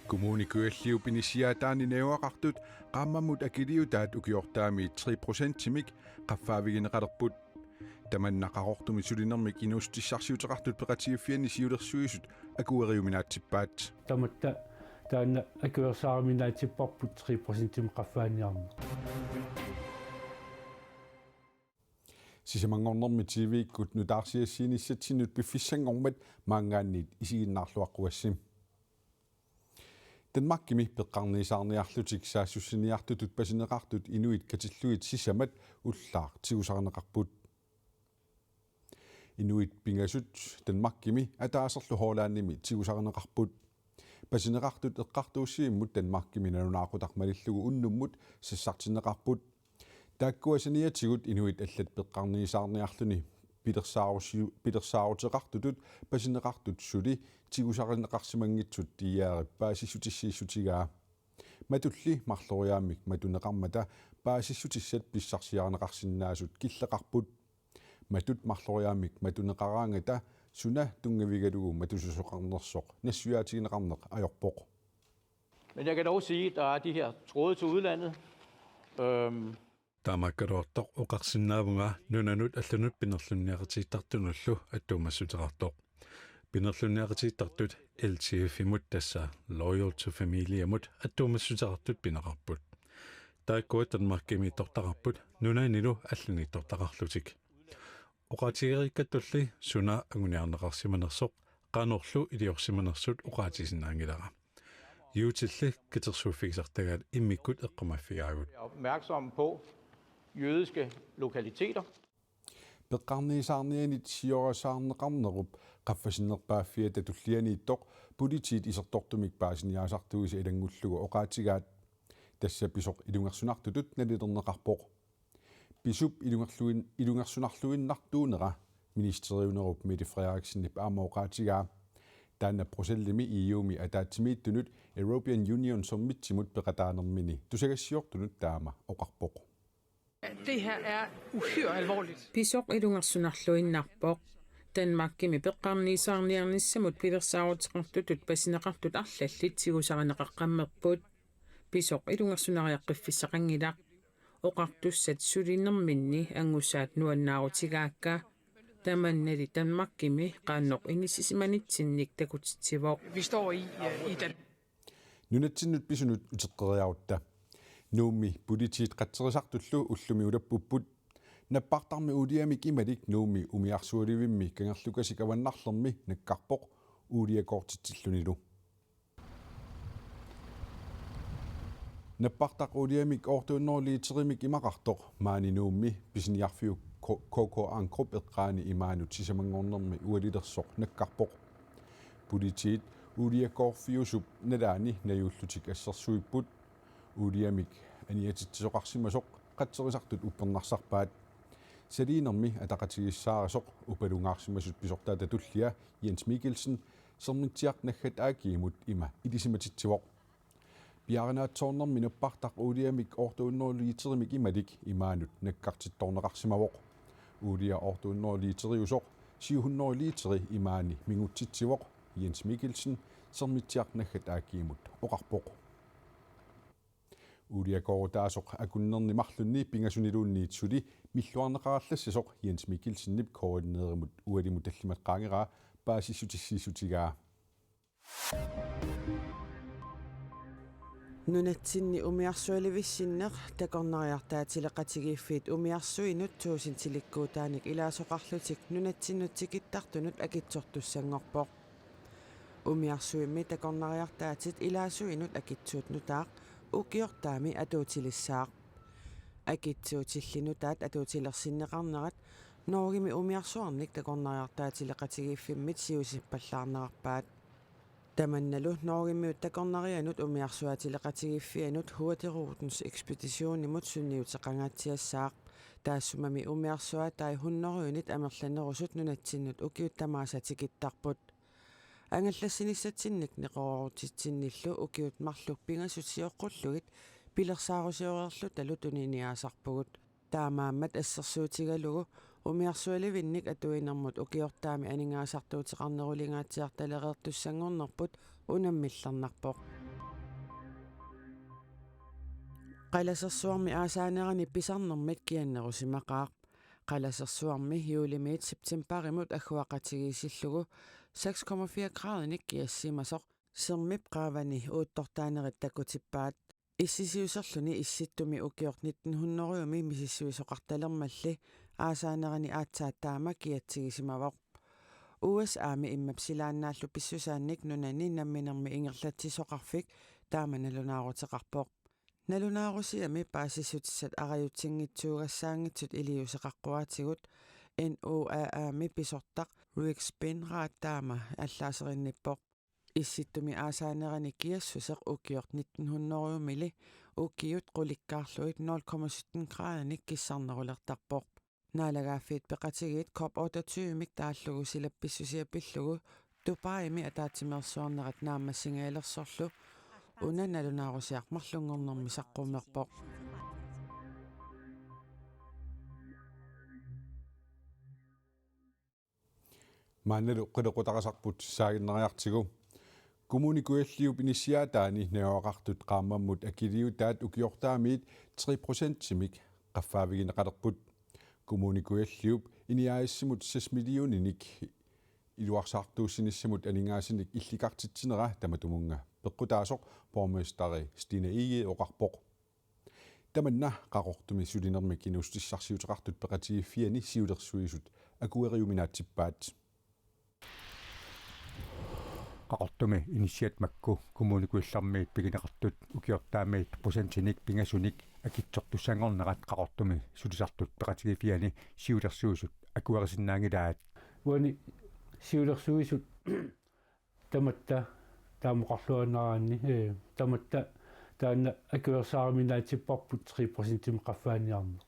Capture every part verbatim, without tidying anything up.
Kommune Kujalliup inissiaataani najugaqartut qaammammut akiliutaat ukiortaami tre procentimik qaffaavigineqalerput. Tamanna Qaqortumi sulinermik inuussutissarsiuteqartut peqatigiiffianni siulersuisut akueriuminaatsippaat. Tamatta taanna akuersaaruminaatsipparput tre procentimik qaffaaniarneq. Sisamanngornermi T V-kkut nutaarsiassiinissatsinnut piffissanngormat maanngaanniit isiginnaarluaqquassi. Danmarkimi peqqarniisaarniarlutik saassussiniartutut pasineqartut inuit katillugit sisamat ullaaq tigusarineqarput. Inuit pingasut Danmarkimi ataaserlu Hollandimi tigusarineqarput. Pasineqartut eqqartuussivimmut Danmarkimi nalunaaqutaq malillugu unnummut sassartinneqarput. Taakkua saniatigut inuit allat peqqarniisaarniarluni pilersaarusi-, pilersaaruteqartutut pasineqartut suli tigusarineqarsimanngitsut D R-ip paasissutissiissutigaa. Matulli marloriaammik matuneqarmata paasissutissat pissarsiarineqarsinnaasut killeqarput. Matut marloriaammik matuneqaraangata suna tunngavigalugu matusisoqarnersoq nassuiaatigineqarneq ajorpoq. Men jeg kan dog sige, at der er de her tråde til udlandet. Øhm, Taamaakkaluartoq oqarsinnaavunga nunanut allanut pinerlunniaqatigiittartunullu attuumassuteqartoq. Pinerlunniaqatigiittartut L T F-imut, tassa Loyal to Familiemut, attuumassuteqartut pineqarput. Taakkua Danmarkimiittortaqarput nunanilu allaniittortaqarlutik. Oqaatigereerikkattulli suna anguniarneqarsimanersoq qanorlu iliorsimanersut oqaatigisinnaanngilara. Juutilli katersuuffigisartagaat immikkut eqqumaffigaagut. Opmærksomme på jødiske lokaliteter. Peqqarniisaarnianit siorasaarneqarnerup qaffasinnerpaaffiata tullianiittoq politiit isertortumik paasiniaasartuisa ilanngullugu oqaatigaat. Tassa pisoq ilungersunartutut nalilerneqarpoq. Pisup ilungerluin-, ilungersunarluinnartuunera ministeriunerup Mette Frederiksenip aamma oqaatigaa. Taanna Bruxellesimi E U-mi ataatsimiittunut European Union Summitsimut peqataanermini tusagassiortunut taama oqarpoq. Det her er uhyre alvorligt. Pisoq ilungersunarluinnarpoq. Danmarkimi peqqarniisaarniarnissamut pilersaaruteqartutut pasineqartut arlallit tigusarineqaqqammerput. Pisoq ilungersunariaqqiffissaqanngilaq. Oqartussat sulinerminni angusaat nuannaarutigaakka. Tamannali Danmarkimi qanoq inissisimanitsinnik takutitsivoq. Vi står i, øh, i Dan- Nunatsinnut pisunut uteqqeriarutta. Nuummi politiit qatserisartullu ullumi ulappupput. Nappartarmi uuliamik imalik Nuummi umiarsualivimmi kangerlukasik avannarlermi nakkarpoq uuliakoortitsillunilu. Nappartaq uuliamik otte hundrede literimik imaqartoq maani Nuummi pisiniarfiup K-, K K Ankrup eqqaani imaanut sisamanngornermi ualilersoq nakkarpoq. Politiit uuliakoorfiusup nalaani najuullutik assersuipput. Uuliamik aniatitsisoqarsimasoq qatserisartut uppernarsarpaat. Saliinermi ataqatigiissaarisoq upalungaarsimasut pisortaata tullia Jens Mikkelsen Sermitsiaq naggat A G-mut ima ilisimatitsivoq. Piaarinaatsoornermi nappartaq uuliamik otte hundrede literimik imalik imaanut nakkartittoorneqarsimavoq. Uulia otte hundrede literiusoq syv hundrede literi imaani mingutsitsivoq, Jens Mikkelsen Sermitsiaq naggat A G-mut oqarpoq. Uuliakoorutaasoq akunnerni marlunni pingasuniluunniit suli milluarneqarallassasoq Jens Mikkelsenip K N R-imut ualimut tallimat qaangeraa paasissutissiissutigaa. Nunatsinni umiarsualivissinneq takornariartaatileqatigiiffiit umiarsuinut tuusintilikkuutaanik ilaasoqarlutik nunatsinnut tikittartunut akitsortussanngorpoq. Umiarsuimmi takornariartaatit ilaasuinut akitsuut nutaaq ukiortaami atuutilissaaq. Akitsuutilli nutaat atuutilersinneqarnerat Norgemi umiarsuarnik takornariartaatileqatigiiffimmit siusippallaarnerarpaat. Tamannalu Norgemiut takornarianut umiarsuaatileqatigiiffianut Hurtigrutens Ekspeditionimut sunniuteqangaatsiassaaq. Taassumami umiarsuaatai hundrede unit amerlanerusut nunatsinnut ukiut tamaasa tikittarput. Angallassinissatsinnit neqeroorutitsinnillu ukiut marluk pingasut sioqqullugit pilersaarusioreerlutalu tuniniaasarpugut. Taamaammat assersuutigalugu umiarsualivinnik atuinermut ukiortaami aningaasartuuteqarnerulingaatsiartalereertussanngornerput unammillernarpoq. Qalasersuarmi aasaanerani pisarnermit kiannerusimaqaaq. Qalasersuarmi juulimiit septemberimut agguaqatigiissillugu seks komma fire gradenik kiassimasoq, sermip qaavani uuttortaanerit takutippaat. Issisiuserluni Issittumi ukiortut nitten hundrede-mi misissuisoqartalermalli aasaanerani aatsaat taama kiatsigisimavoq. U S A-mi immap silaannaallu pissusaannik nunani namminermi ingerlatsisoqarfik taama nalunaaruteqarpoq. Nalunaarusiami paasissutissat arajutinngitsuugassaanngitsut iliuuseqaqquaatigut N O A A-mi pisortaq Rick Spinrad taama allaaserinnippoq. Issittumi aasaanerani kiassuseq ukiortut nitten hundrede-mili ukiut qulikkaarlugit nul komma sytten gradenik kissarnerulertarpoq. Naalagaaffiit peqatigiit COP otteogtyve-mik taallugu silap pissusia pillugu Dubaimi ataatsimeersuarnerat naammassigajalersorlu una nalunaarusiaq marlunngornermi saqqummerpoq. Maannalu qinequtarisarput saaginnariartigu. Kommune Kujalliup inissiaataani najugaqartut qaammammut akiliutaat ukiortaamiit tre procentimik qaffaavigineqalerput. Kommune Kujalliup I N I A S-imut seks millioninik iluarsaartuussinissamut aningaasanik illikartitsinera tamatumunnga peqqutaasoq borgmesteri Stine Egede oqarpoq. Tamanna Qaqortumi sulinermik inuussutissarsiuteqartut peqatigiiffianni siulersuisut akueriuminaatsippaat. Qaqortumi inissiat makku Kommune Kujallermiit pigineqartut ukiortaamiit procentinik pingasunik akitsortussanngornerat Qaqortumi sulisartut peqatigiiffianni siulersuisut akuerisinnaanngilaat. Uani siulersuisut tamatta taamoqarluarneraanni, ee, tamatta taanna akuersaaruminaatsipparput tre procentimik qaffaaniarneq.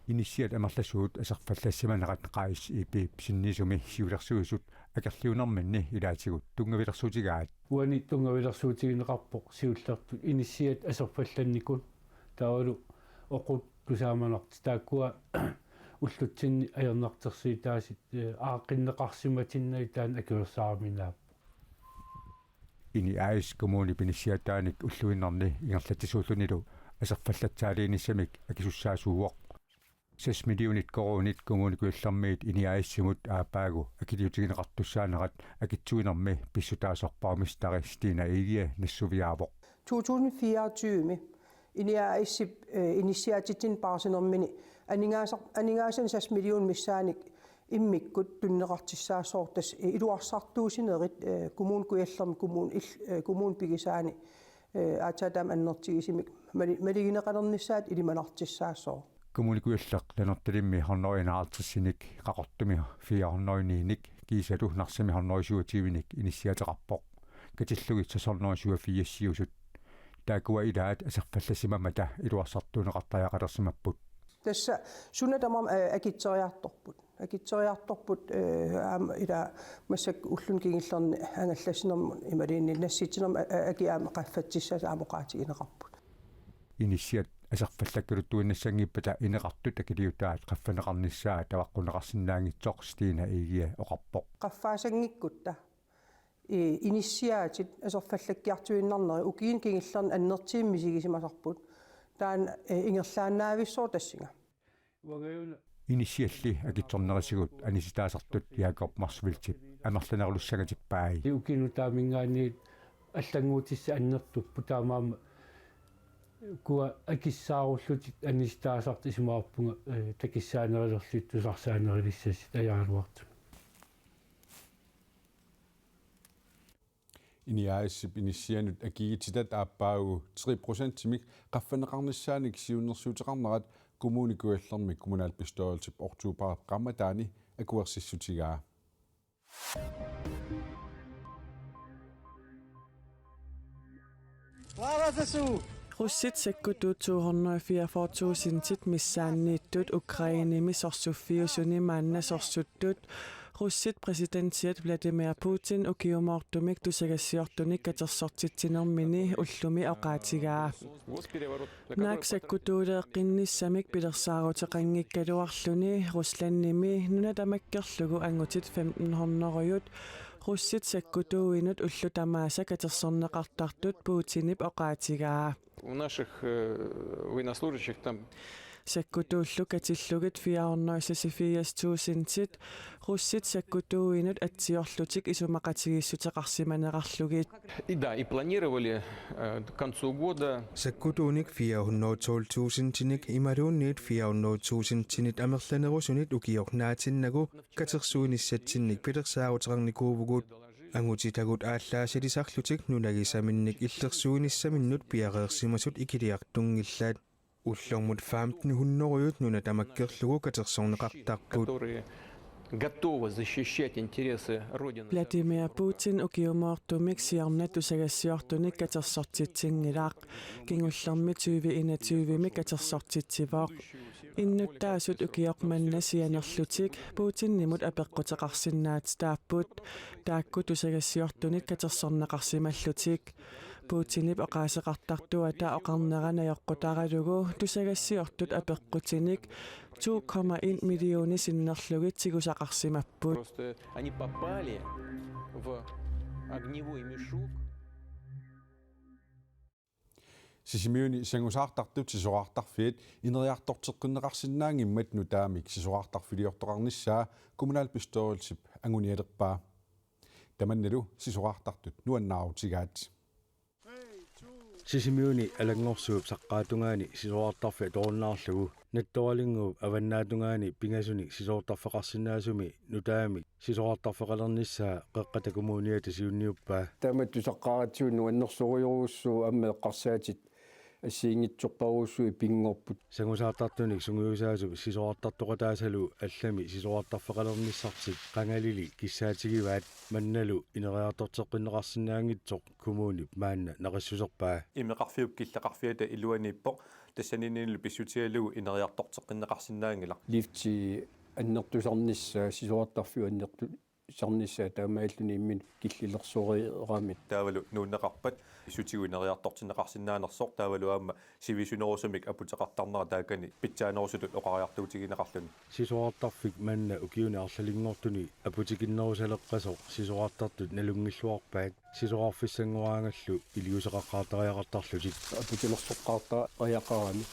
Inissiat amerlasuut aserfallassimanerat Q S I P-p sinniisumi siulersuisut akerliunerminni ilaatigut tunngavilersuutigaat. Uani tunngavilersuutigineqarpoq siullertut inissiat aserfallannikut taavalu oqut tusaamanartik taakkua ullutsinni ajornartorsiutaasut, ee, aaqqinneqarsimatinnagit taanna akuersaaruminaapput. I N I A S kommunip inissiaataanik ulluinnarni ingerlatsisuullunilu aserfallatsaaliinissamik akisussaasuuvoq. Seks millionit koruunit Kommune Kujallermiit I N I A S-imut aappaagu akiliutigineqartussaanerat akitsuinermi pissutaasoq borgmesteri Stine Egede nassuiaavoq. To tusind fireogtyve-mi I N I A S-ip, øh, inissiaatitsinni paarsinermini aningaasar-, aningaasanik seks million missaannik immikkut tunineqartussaassaaq, tassa, øh, iluarsartuussinerit, øh, Kommune Kujallermi kommune il-, øh, kommune pigisaani, øh, aatsaat taama annertusimasumik mali-, maligineqalernissaat ilimanartussaassaaq. Kommune Kujalleq Nanortalimmi hundrede enoghalvtreds-inik, Qaqortumi fire hundrede ni-nik kiisalu Narsami hundrede syvogtyve-nik inissiaateqarpoq. Katillugit seks hundrede syvogfirs-iusut. Taakkua ilaat aserfallassimammata iluarsartuunneqartariaqalersimapput. Tassa suna tamarmi, øh, akitsoriartorput. Akitsoriartorput, øh, aamma ila massakkut ulluni kingullerni angallassinermut imaluunniit nassiussinermut a-, a-, akit aamma qaffatsissasoq aamma oqaatigineqarput. Inissiat aserfallakkaluttuinnassanngippat ineqartut akiliutaat qaffanneqarnissaa tavaqqunneqarsinnaanngitsoq Stine Egede oqarpoq. Qaffaasanngikkutta i-, inissiaatit aserfallakkiartuinnarnerat ukiuni kingullerni annertuumik misigisimasarput. Taanna, eh, ingerlaannaavissoq tassunga. Inissialli akitsornerisigut anisitaasartut Jakob Motzfeldtip amerlanerulussangatippai. Ukiut nutaaminngaanniit allannguutissat annertupput, taamaammat ukua akissaarullutik anisitaasartut isumaqarpunga, eh, takussaanerulerlutik tusarsaanerulissapput ajaluartumik. I N I A S-ip inissianut akigitsitat aappaagu tre procentimik qaffanneqarnissaanik siunnersuuteqarnerat Kommune Kujallermi kommunalbestyrelsip oktobarip qaammataani akuersissutigaa. Russit sakkutuut to hundrede fireogfyrre tusindit missaanniittut Ukrainemi sorsuffiusuni maanna sorsuttut russit præsidentiat Vladimir Putin ukiumoortumik tusagassiortunik katersortitsinermini ullumi oqaatigaa. Naak sakkutuuleeqqinnissamik pilersaaruteqanngikkaluarluni Ruslandimi nuna tamakkerlugu angutit femten hundrede Russit sakkutuuinut ullut tamaasa katersorneqartartut Putinip oqaatigaa. У наших э, военнослужащих там Sakkutuullu katillugit fire hundrede seksogfirs tusindit russit sakkutuuinut atsiorlutik isumaqatigiissuteqarsimanerarlugit. И да, и планировали э, к концу года. Sakkutuunik fire hundrede tolv tusindinik imaluunniit fire hundrede tusindinit amerlanerusunit ukioq naatinnagu katersuinissatsinnik pilersaaruteqarnikuuvugut. Angutitagut aallaasalisarlutik nunagisaminnik illersuinissaminnut piareersimasut ikiliartunngillat. Ullormut femten hundrede nuna tamakkerlugu katersorneqartarput. Которые готовы защищать интересы Родины. Vladimir Putin ukiumoortumik siorna tusagassiortunik katersortitsinngilaq. Kingullermi tyve enogtyve-mi katersortitsivoq. Innuttaasut ukioq manna sianerlutik Putinimut apeqquteqarsinnaatitaapput. Taakku tusagassiortunit katersorneqarsimallutik. Putinip oqaaseqartartuata oqarnera najoqqutaralugu tusagassiortut apeqqutinik to komma en millioni sinnerlugit tigusaqarsimapput. Просто они попали в огневой мешок. Sisimiuni sangusaartartut sisorartarfiat ineriartorteqqinneqarsinnaanngimmat nutaamik sisorartarfiliortoqarnissaa kommunalbestyrelsip angunialerpaa. Tamannalu sisorartartut nuannaarutigaat. Sisimiuni Alanngorsuup saqqaatungaani sisorartarfik atorunnaarlugu Nattoralinnguup avannaatungaani pingasunik sisorartarfeqarsinnaasumi nutaamik sisorartarfeqalernissaa Qeqqata Kommuniata siunniuppaa. Taamatut saqqaaratsigu nuannersorujussuuvoq aamma eqqarsaatit assigiinngitsorpassuit pinngorput. Sangusaartartunik sungiusaasup sisorartartoqataasalu allami sisorartarfeqalernissartik qangalili kissaatigivaat. Mannalu ineriartorteqqinneqarsinnaanngitsoq kommunip maanna naqissuserpaa. Imeqarfiup killeqarfiata iluaniippoq, tassanilu pissutigalugu ineriartorteqqinneqarsinnaanngilaq. Lifti annertusarnissaa, sisorartarfiup annertusarnissaa taamaalilluni imminut killilersoreeramik. Taavalu nuunneqarpat sutigut ineriartortinneqarsinnaanersoq taavalu aamma sivisunerusumik aputeqartarnera taakani pitsaanerusutut oqariartuutigineqarluni. Sisorartarfik manna ukiuni arlalinngortuni aputikinnerusaleqqasoq sisorartartut nalunngilluarpaat sisorarfissanngoraangallu iliuuseqaqqaartariaqartarlutik. Aputilersoqqaartariaqarami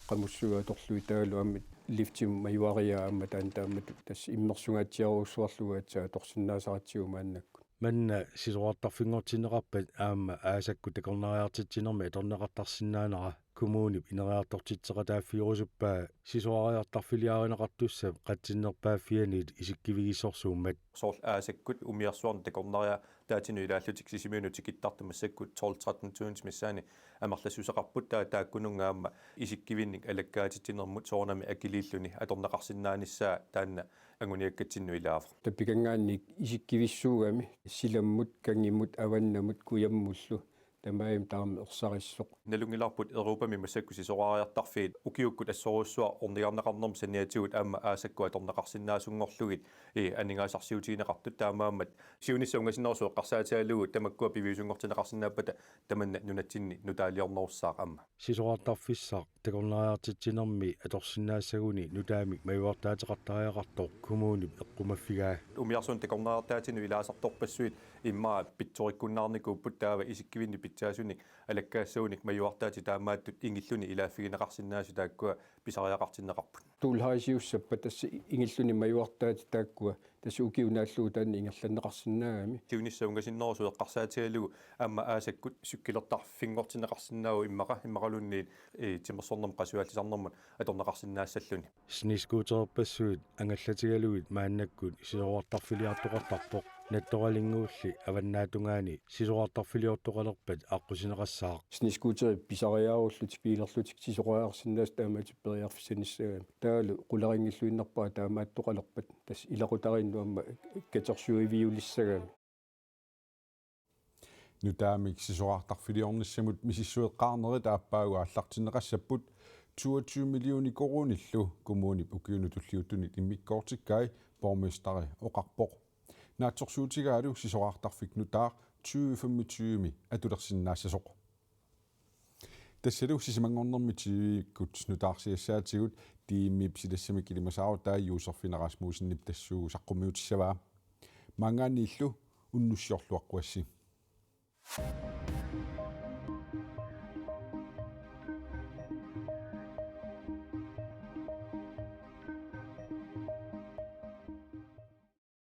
qamussuit atorlugit taavalu aamma liftimut majuariaa aamma taanna taamatut tassa immersungaatsiarujussuarlugu aatsaat atorsinnaasaratsigu maannakkut. Manna sisorartarfinngortinneqarpat aamma aasakkut takornariartitsinermi atorneqartarsinnaanera kommunip ineriartortitseqataaffigerusuppaa sisorariartarfiliarineqartussap qatsinnerpaaffianiit isikkivigissorsuummat. Soorlu aasakkut umiarsuarnut takornariaataatinut ilaallutik Sisimiunut tikittartut massakkut tolv tretten tusind missaani amerlassuseqarput, taava taakkununnga aamma isikkivinnik alakkaatitsinermut soorunami akiliilluni atorneqarsinnaanissaa taanna anguniakkatsinnut ilaavoq. Tappikanngaanniit isikkivissuugami silammut, kangimut, avannamut, kujammullu tamarmik taama ersarissoq. Nalunngilarput Europami massakkut sisorariartarfiit ukiukkut assorujussuaq ornigarneqarnermi saniatigut aamma aasakkut atorneqarsinnaasunngorlugit, ii, aningaasarsiutigineqartut, taamaammat siunissaq ungasinnerusoq eqqarsaatigalugu tamakkua piviusunngortinneqarsinnaappata tamanna nunatsinni nutaaliornerussaaq aamma. Sisorartarfissaq takornariartitsinermi atorsinnaassaguni nutaamik majuartaateqartariaqartoq kommunip eqqumaffigaa. Umiarsuarnut takornariartaatinut ilaasartorpassuit immaqa pitsorikkunnaarnikuupput, taava isikkivinnik pitsaasunik alakkaassagunik majuartaatit taamaattut ingilluni ilaaffigineqarsinnaasut taakkua pisariaqartinneqarput. Tuulhaisiussappat tassa ingilluni majuartaatit taakkua tassa ukiup naallugu taanna ingerlanneqarsinnaagami. Siunissaq ungasinnerusoq eqqarsaatigalugu aamma aasakkut cykelertarfinngortinneqarsinnaavoq immaqa, immaqaluunniit, ii, timersornermut qasuallisarnermut atorneqarsinnaassalluni. Snescootererpassuit angallatigalugit maannakkut sisorartarfiliartoqartarpoq. Nattoralinnguulli avannaatungaani sisorartarfiliortoqalerpat aqqusineqassaaq. Snescooterit pisariaarullutik biilerlutik sisorariarsinnaasut taamaattut periarfissanissagamik. Taavalu qularinngilluinnarpara taamaattoqalerpat tassa ilaqutariinnut aamma katersuiviulissagami. Nutaamik sisorartarfiliornissamut misissueqqaarnerit aappaagu aallartinneqassapput toogtyve millioner koruunillu kommunip ukiunut tulliuttunut immikkoortikkai borgmesteri oqarpoq. Naatsorsuutigaalu sisorartarfik nutaaq tyve femogtyve-mi atulersinnaassasoq. Tassalu sisamanngornermi T V-kkut nutaarsiassaatigut D M-ip silassamik ilimasaarutai Josefine Rasmussenip tassuugu saqqummiutissavaa. Maanngaanniillu unnussiorluaqquassi.